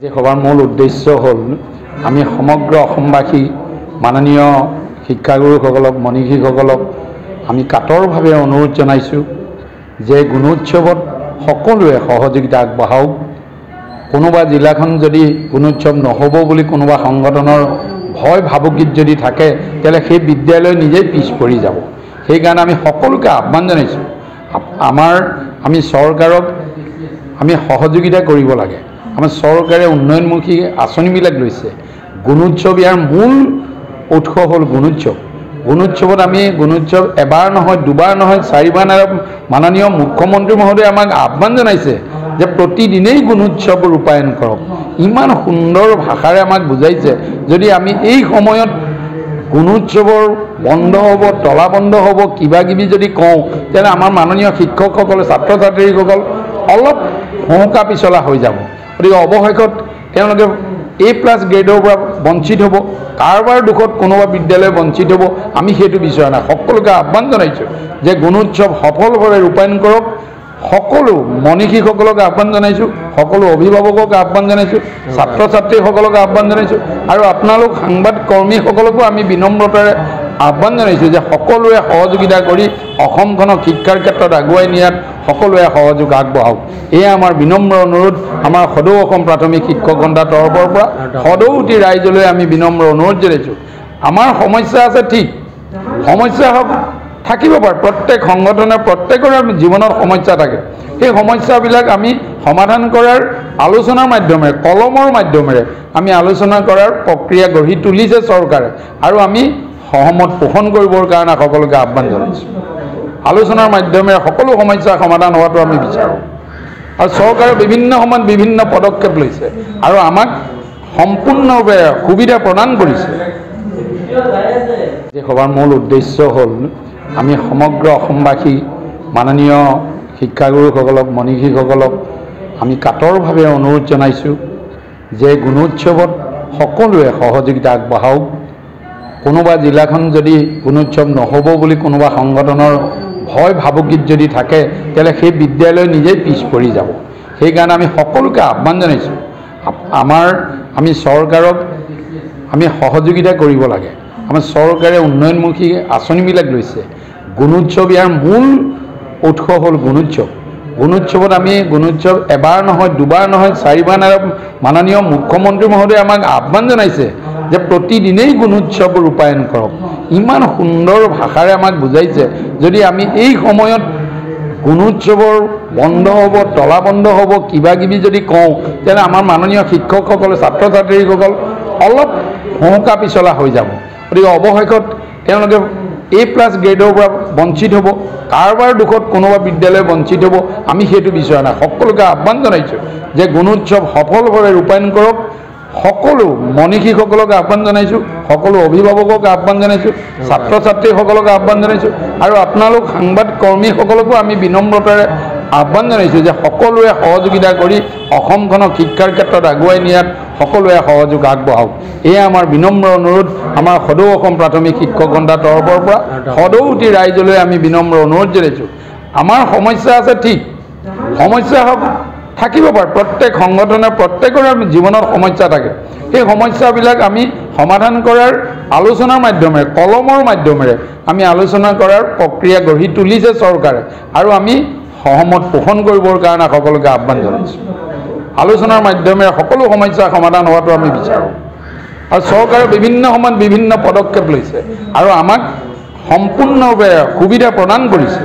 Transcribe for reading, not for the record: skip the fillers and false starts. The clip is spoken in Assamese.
এই সভাৰ মূল উদ্দেশ্য হ'ল আমি সমগ্ৰ অসমবাসী মাননীয় শিক্ষাগুৰুসকলক, মনীষীসকলক আমি কাতৰভাৱে অনুৰোধ জনাইছোঁ যে গুণোৎসৱত সকলোৱে সহযোগিতা আগবঢ়াওক। কোনোবা জিলাখন যদি গুণোৎসৱ নহ'ব বুলি কোনোবা সংগঠনৰ ভয় ভাবুকিত যদি থাকে, তেতিয়াহ'লে সেই বিদ্যালয় নিজেই পিছ পৰি যাব। সেইকাৰণে আমি সকলোকে আহ্বান জনাইছোঁ, আমি চৰকাৰক আমি সহযোগিতা কৰিব লাগে। আমাৰ চৰকাৰে উন্নয়নমুখী আঁচনিবিলাক লৈছে। গুণোৎসৱ ইয়াৰ মূল উৎস হ'ল গুণোৎসৱ। গুণোৎসৱত আমি গুণোৎসৱ এবাৰ নহয়, দুবাৰ নহয়, চাৰিবাৰ নহয়, মাননীয় মুখ্যমন্ত্ৰী মহোদয়ে আমাক আহ্বান জনাইছে যে প্ৰতিদিনেই গুণোৎসৱ ৰূপায়ণ কৰক। ইমান সুন্দৰ ভাষাৰে আমাক বুজাইছে, যদি আমি এই সময়ত গুণোৎসৱৰ বন্ধ হ'ব, তলা বন্ধ হ'ব, কিবা কিবি যদি কওঁ, তেতিয়াহ'লে আমাৰ মাননীয় শিক্ষকসকল, ছাত্ৰ ছাত্ৰীসকল অলপ হোঁহকা পিছলা হৈ যাব। গতিকে অৱশেষত তেওঁলোকে এ প্লাছ গ্ৰেডৰ পৰা বঞ্চিত হ'ব, কাৰোবাৰ দুখত কোনোবা বিদ্যালয় বঞ্চিত হ'ব, আমি সেইটো বিচৰা নাই। সকলোকে আহ্বান জনাইছোঁ যে গুণোৎসৱ সফলভাৱে ৰূপায়ণ কৰক। সকলো মনীষীসকলক আহ্বান জনাইছোঁ, সকলো অভিভাৱকক আহ্বান জনাইছোঁ, ছাত্ৰ ছাত্ৰীসকলক আহ্বান জনাইছোঁ, আৰু আপোনালোক সাংবাদ কৰ্মীসকলকো আমি বিনম্ৰতাৰে আহ্বান জনাইছোঁ যে সকলোৱে সহযোগিতা কৰি অসমখনক শিক্ষাৰ ক্ষেত্ৰত আগুৱাই নিয়াত সকলোৱে সহযোগ আগবঢ়াওক। এয়া আমাৰ বিনম্ৰ অনুৰোধ। আমাৰ সদৌ অসম প্ৰাথমিক শিক্ষক সন্থাৰ তৰফৰ পৰা সদৌ উঠি ৰাইজলৈ আমি বিনম্ৰ অনুৰোধ জনাইছোঁ। আমাৰ সমস্যা আছে, ঠিক সমস্যা হওক থাকিব পাৰে, প্ৰত্যেক সংগঠনৰ প্ৰত্যেকৰে জীৱনত সমস্যা থাকে। সেই সমস্যাবিলাক আমি সমাধান কৰাৰ আলোচনাৰ মাধ্যমেৰে, কলমৰ মাধ্যমেৰে আমি আলোচনা কৰাৰ প্ৰক্ৰিয়া গঢ়ি তুলিছে চৰকাৰে, আৰু আমি সহমত পোষণ কৰিবৰ কাৰণে সকলোকে আহ্বান জনাইছোঁ। আলোচনাৰ মাধ্যমেৰে সকলো সমস্যা সমাধান হোৱাটো আমি বিচাৰোঁ। আৰু চৰকাৰে বিভিন্ন সময়ত বিভিন্ন পদক্ষেপ লৈছে আৰু আমাক সম্পূৰ্ণৰূপে সুবিধা প্ৰদান কৰিছে। এই সভাৰ মূল উদ্দেশ্য হ'ল আমি সমগ্ৰ অসমবাসী মাননীয় শিক্ষাগুৰুসকলক, মনীষীসকলক আমি কাতৰভাৱে অনুৰোধ জনাইছোঁ যে গুণোৎসৱত সকলোৱে সহযোগিতা আগবঢ়াওক। কোনোবা জিলাখন যদি গুণোৎসৱ নহ'ব বুলি কোনোবা সংগঠনৰ ভয় ভাবুকিত যদি থাকে, তেতিয়াহ'লে সেই বিদ্যালয় নিজেই পিছ পৰি যাব। সেইকাৰণে আমি সকলোকে আহ্বান জনাইছোঁ, আমি চৰকাৰক আমি সহযোগিতা কৰিব লাগে। আমাৰ চৰকাৰে উন্নয়নমুখী আঁচনিবিলাক লৈছে। গুণোৎসৱ ইয়াৰ মূল উৎস হ'ল গুণোৎসৱ। গুণোৎসৱত আমি গুণোৎসৱ এবাৰ নহয়, দুবাৰ নহয়, চাৰিবাৰ নহয়, মাননীয় মুখ্যমন্ত্ৰী মহোদয়ে আমাক আহ্বান জনাইছে যে প্ৰতিদিনেই গুণোৎসৱ ৰূপায়ণ কৰক। ইমান সুন্দৰ ভাষাৰে আমাক বুজাইছে, যদি আমি এই সময়ত গুণোৎসৱৰ বন্ধ হ'ব, তলা বন্ধ হ'ব, কিবা কিবি যদি কওঁ, তেতিয়াহ'লে আমাৰ মাননীয় শিক্ষকসকল, ছাত্ৰ ছাত্ৰীসকল অলপ হোঁহকা পিছলা হৈ যাব। গতিকে অৱশেষত তেওঁলোকে এ প্লাছ গ্ৰেডৰ পৰা বঞ্চিত হ'ব, কাৰোবাৰ দুখত কোনোবা বিদ্যালয় বঞ্চিত হ'ব, আমি সেইটো বিচৰা নাই। সকলোকে আহ্বান জনাইছোঁ যে গুণোৎসৱ সফলভাৱে ৰূপায়ণ কৰক। সকলো মনীষীসকলক আহ্বান জনাইছোঁ, সকলো অভিভাৱকক আহ্বান জনাইছোঁ, ছাত্ৰ ছাত্ৰীসকলক আহ্বান জনাইছোঁ, আৰু আপোনালোক সাংবাদ কৰ্মীসকলকো আমি বিনম্ৰতাৰে আহ্বান জনাইছোঁ যে সকলোৱে সহযোগিতা কৰি অসমখনক শিক্ষাৰ ক্ষেত্ৰত আগুৱাই নিয়াত সকলোৱে সহযোগ আগবঢ়াওক। এয়া আমাৰ বিনম্ৰ অনুৰোধ। আমাৰ সদৌ অসম প্ৰাথমিক শিক্ষক সন্থাৰ তৰফৰ পৰা সদৌ উঠি ৰাইজলৈ আমি বিনম্ৰ অনুৰোধ জনাইছোঁ। আমাৰ সমস্যা আছে, ঠিক সমস্যা হওক থাকিব পাৰে, প্ৰত্যেক সংগঠনৰ প্ৰত্যেকৰে জীৱনত সমস্যা থাকে। সেই সমস্যাবিলাক আমি সমাধান কৰাৰ আলোচনাৰ মাধ্যমেৰে, কলমৰ মাধ্যমেৰে আমি আলোচনা কৰাৰ প্ৰক্ৰিয়া গঢ়ি তুলিছে চৰকাৰে, আৰু আমি সহমত পোষণ কৰিবৰ কাৰণে সকলোকে আহ্বান জনাইছোঁ। আলোচনাৰ মাধ্যমেৰে সকলো সমস্যা সমাধান হোৱাটো আমি বিচাৰোঁ। আৰু চৰকাৰে বিভিন্ন সময়ত বিভিন্ন পদক্ষেপ লৈছে আৰু আমাক সম্পূৰ্ণৰূপে সুবিধা প্ৰদান কৰিছে।